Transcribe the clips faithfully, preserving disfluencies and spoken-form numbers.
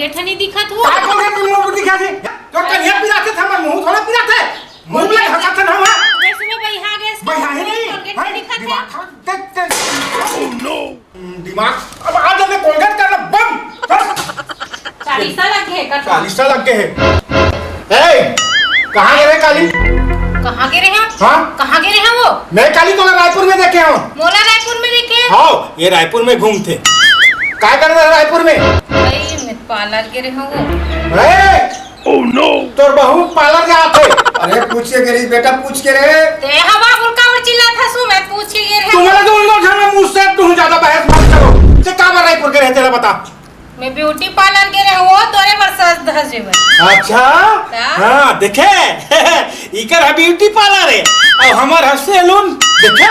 एठा नहीं दिखत हो। का Colgate के मुंह दिखा दे? तो कनिया पिराथे था, हमर मुंह थोड़ा पिराथे। मुंह ले हंसा था ना, हाँ? वैसे में बइहा गैस बइहा ही नहीं। Colgate हैं? नहीं दिखत है। दिमाग खराब। ते, ते, दिमाग, अब आज मैं Colgate करना बंद। चल। चालीसा लग गए का? चालीसा लग गए है। ए, कहाँ गे रहे काली? कहाँ गे रहे हो? हाँ? कहाँ गे रहे हो? मैं काली तोला रायपुर में देखे हूँ। मोला रायपुर में देखे? हाँ, ये रायपुर में घूमथे। काय कर रहे रायपुर में? भाई, मैं पार्लर गे रहे हूँ। ए, तोर बहू पार्लर जात हे। अरे पूछ के गे रही बेटा, पूछ के रे। ते हवा उल्का और चिल्ला था सु, मैं पूछ के गे रहे। तुम्हारा तो उनको घर में मुझसे तुम ज्यादा बहस मत करो। ते का बर रायपुर गे रहे, तेरा बता। मैं ब्यूटी पार्लर गे रहे हूँ, तोरे बर सज धज जेबर। अच्छा? का? हाँ, देखे। इकर ह ब्यूटी पार्लर है, और हमर ह सैलून। देखे?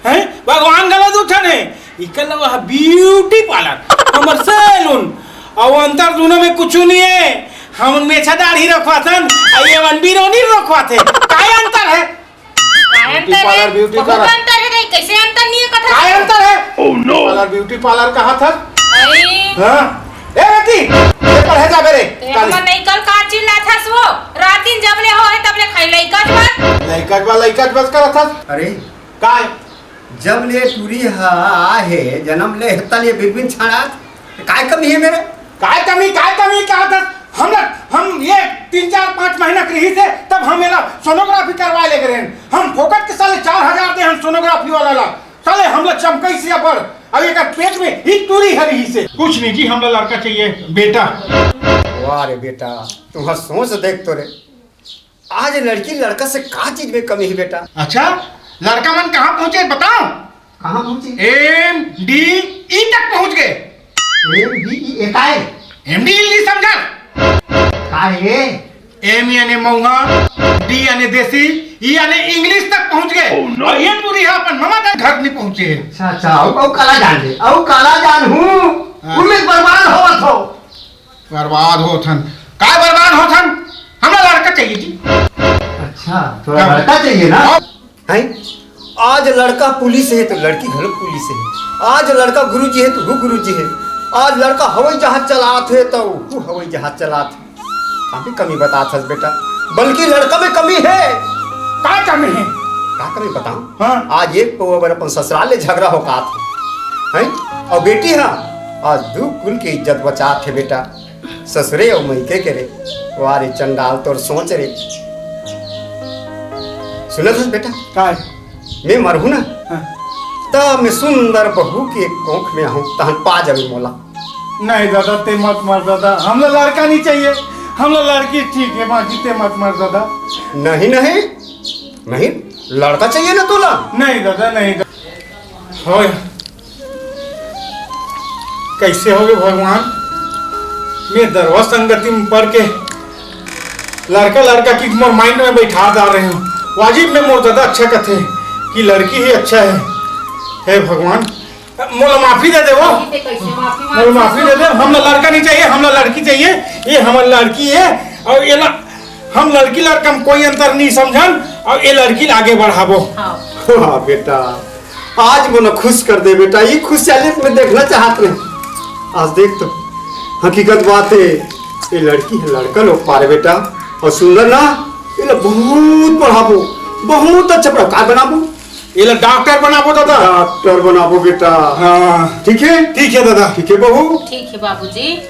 हैं? भगवान गलत उठन है। इकर लगा ह ब्यूटी पार्लर, हमर सैलून। और अंतर दोनों में कुछ नहीं है। हम मेछा दाढ़ी रखवाथन, और ये मन बिरोनी रखवाथे। काय अंतर है? काय अंतर ब्यूटी पार्लर, है? ब्यूटी बहुत पार्लर। अंतर है, नहीं, कैसे अंतर नहीं है कथा? काय अंतर है? पार्लर, ब्यूटी पार्लर कहा था? अरे। हाँ? ए बेटी, ये पढ़े जाबे रे। ते काली। हमर नहीं कल का चिल्ला था सो, रात दिन जब ले हो है तब ले खाई लइका बस। लइका बस, लइका बस करत हस। अरे, काय? जब ले टूरी हा आहे, जन्म ले तले बिरबिन छाड़ा, काय कमी है मेरे? काय कमी, काय कमी, का दस? हम लोग, हम ये तीन, चार, पाँच महीना के रही थे, तब हम एला सोनोग्राफी करवा ले गए हैं। हम फोकट के साले चार हजार दे हम सोनोग्राफी वाला ला। साले हम लोग चमकई से पर, अब एक पेट में ही टूरी हरी ही से। कुछ नहीं जी, हम लोग लड़का चाहिए, बेटा। वाह रे बेटा, तुम्हारा सोच देख तो रे। आज लड़की लड़का से का चीज में कमी है बेटा? अच्छा, लड़का मन कहाँ पहुँचे बताओ? कहाँ पहुँचे? एम डी ई तक पहुँच गए। एम डी ई एकाए? एम डी ई नहीं समझा? का है? एम यानी मऊहा, डी यानी देसी, ई यानी इंग्लिश तक पहुँच गए। Oh, no। और ये टूरी है अपन ममा तक घर नहीं पहुँचे। अच्छा, अच्छा, अउ, अउ काला जान ले, अउ काला जान हूँ, हाँ। उनमें बर्बाद होवत हो। बर्बाद होथन। काय बर्बाद होथन? हमरा लड़का चाहिए जी। अच्छा, थोड़ा हाँ। लड़का चाहिए ना? हाँ। हैं? आज लड़का पुलिस है तो लड़की घलो पुलिस है। आज लड़का गुरुजी है तो वो गुरुजी है। आज लड़का हवाई जहाज चलात है तो वो हवाई जहाज चलात है। काफी कमी बतात हस बेटा, बल्कि लड़का में कमी है। का कमी है? का कमी बताऊं? हाँ। आज एक पौवा बर अपन ससुराल ले झगड़ा हो कात है, हैं? और बेटी हाँ, आज दू कुल के इज्जत बचात है बेटा। ससुरे अउ मइके के रे। वाह रे चंडाल तोर सोच रे। सुनत हस बेटा? काय? मैं मरहूं ना, हाँ। त मैं सुंदर बहू के कोख में आहूं, तहन पा जाबे मोला। नहीं दादा, ते मत मर दादा, हमला लड़का नहीं चाहिए, हमला लड़की ठीक है, बाकी ते मत मर दादा। नहीं, नहीं, नहीं, लड़का चाहिए ना तोला? नहीं दादा, नहीं दादा। होय, कैसे होगे भगवान? मैं दरवा संगति में पड़ के लड़का लड़का की मोर माइंड में बैठा डाल रहे हूँ। वाजिब में मोर दादा अच्छा कथे कि लड़की ही अच्छा है। हे भगवान, मोला माफी दे दे वो। कैसे माफी मोला माफी दे दे। हमला लड़का नहीं चाहिए, हमला लड़की चाहिए। ये हमर लड़की है और ये ला, हम लड़की लड़का में कोई अंतर नहीं समझन और ये लड़की ला आगे बढ़ाबो। हाँ। वाह बेटा, आज मोला खुश कर दे बेटा, ये खुशहाली मैं देखना चाहत रहे। आज देख तो हकीकत बात है, ये लड़की है लड़का लोग पारे बेटा, और सुंदर ना, ये ला बहुत पढ़ाबो, बहुत अच्छा पढ़ा, का बनाबो? ये ला डॉक्टर बनाबो दादा। डॉक्टर बनाबो बेटा। हाँ। ठीक है? ठीक है दादा। ठीक है बहू? ठीक है बाबूजी।